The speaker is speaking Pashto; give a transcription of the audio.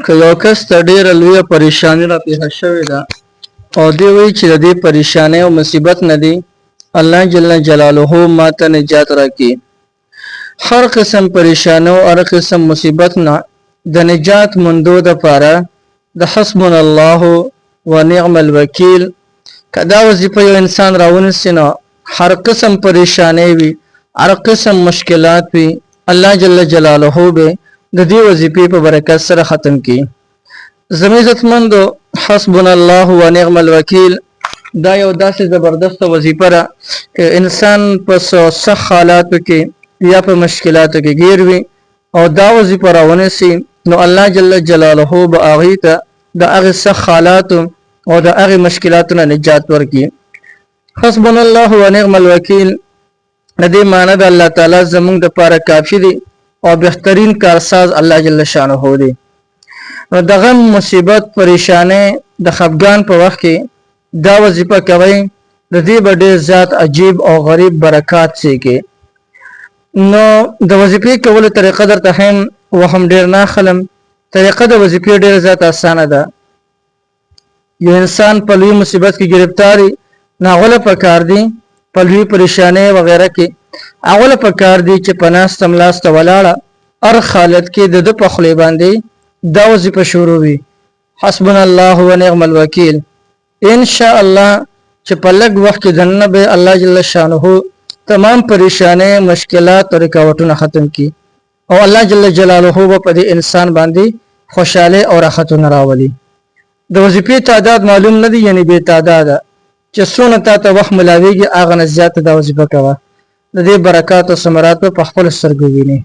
که یو کس ته ډېره لویه پریشاني را پېښه شوې ده او دی وایي چې د دې پریشانۍ او مصیبت نه دی الله جل جلاله ما ته نجات راکړي، هر قسم پریشانۍ او هر قسم مصیبت نه د نجات موندو دپاره د حسبنا الله ونعم الوکیل که دا وظیفه یو انسان راونیسي نو هر قسم پریشانۍ وي، هر قسم مشکلات وي، الله جل جلاله به د دې وظیفې په برکت سره ختم کړي. زموږ عزتمندو، حسبنا الله ونعم الوکیل دا یو داسې زبردسته وظیفه ده چې انسان په سخت حالاتو کې یا په مشکلاتو کې ګیر وي او دا وظیفه راونیسي نو الله جل جلاله به هغوی ته د هغې سخت حالاتو او د هغې مشکلاتو نه نجات ورکړي. حسبنا الله ونعم الوکیل د دې معنی ده الله تعالی زمونږ د پاره کافي دی او بهترین کارساز الله جل شانه دی. نو د غم، مصیبت، پریشانۍ، د خفګان په وخت کې دا وظیفه کوئ، د دې به ډېر زیات عجیب او غریب برکات سیکې. نو د وظیفې کولو طریقه درته ښیم، وهم ډېر نه اخلم. طریقه د وظیفې ډېره زیاته اسانه ده. یو انسان په لوی مصیبت کې گرفتار وي نو هغه له پکار دي په لوی پریشانۍ وغیره کې هغه له پکار دي چې په ناسته ملاسته ولاړه هر حالت کې د ده په خولې باندې دا وظیفه شروع وي، حسبنا الله ونعم الوکیل. ان شاء الله چې په لږ وخت کې دننه به الله جل شانه تمام پریشانۍ، مشکلات او رکاوټونه ختم کړي او الله جل جلاله به په دې انسان باندې خوشحالي او راحتونه راولي. د وظیفې تعداد معلوم نه دی، یعنی بې تعداده، چې څونه تا ته وخت ملاویږي هغه نه زیاته دا وظیفه کوه، د دې برکات او ثمرات به په خپلو سترګو وینې.